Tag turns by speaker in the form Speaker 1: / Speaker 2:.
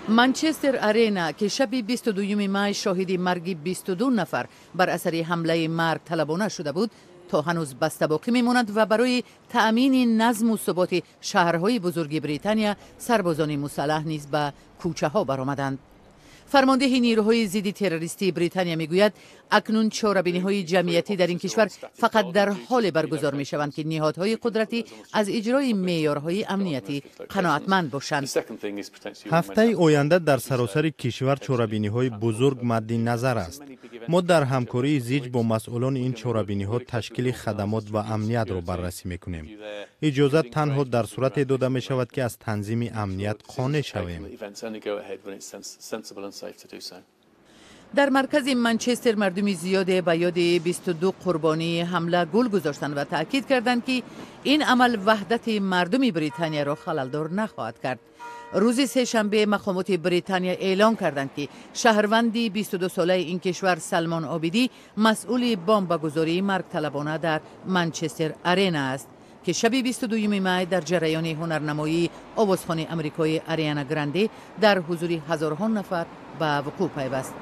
Speaker 1: Манчестер Арена, ки шаби 22 май шоҳиди марги 22 нафар бар асари ҳамлаи маргталабона шуда буд, то ҳанӯз баста боқӣ мемонад ва барои таъмини назму суботи шаҳрҳои бузурги Британия сарбозони мусаллаҳ низ ба кӯчаҳо баромаданд. Фармондеҳи нирӯҳои зидди террористии Британия мегӯяд, акнун чорабиниҳои ҷамъиятӣ дар ин кишвар фақат дар ҳоле баргузор мешаванд, ки ниҳодҳои қудратӣ аз иҷрои меъёрҳои амниятӣ қаноатманд бошанд.
Speaker 2: Ҳафтаи оянда дар саросари кишвар чорабиниҳои бузург мадди назар аст. Мо дар ҳамкории зич бо масъулони ин чорабиниҳо ташкили хадамот ва амниятро баррасӣ мекунем. Иҷозат танҳо дар сурате дода мешавад, ки аз танзими амният қонеъ шавем.
Speaker 1: Дар маркази Манчестер мардуми зиёде ба ёди 22 қурбонии ҳамла гул гузоштанд ва таъкид карданд, ки ин амал ваҳдати мардуми Британияро халалдор нахоҳад кард. Рӯзи сешанбе мақомоти Британия эълон карданд, ки шаҳрванди 22-солаи ин кишвар Салмон Обидӣ масъули бомбагузории маргталабона дар Манчестер Арена аст, ки шаби 22 май дар ҷараёни ҳунарнамоии овозхони амрикои Ариана Гранде дар ҳузури ҳазорҳо нафар ба вуқӯъ пайваст.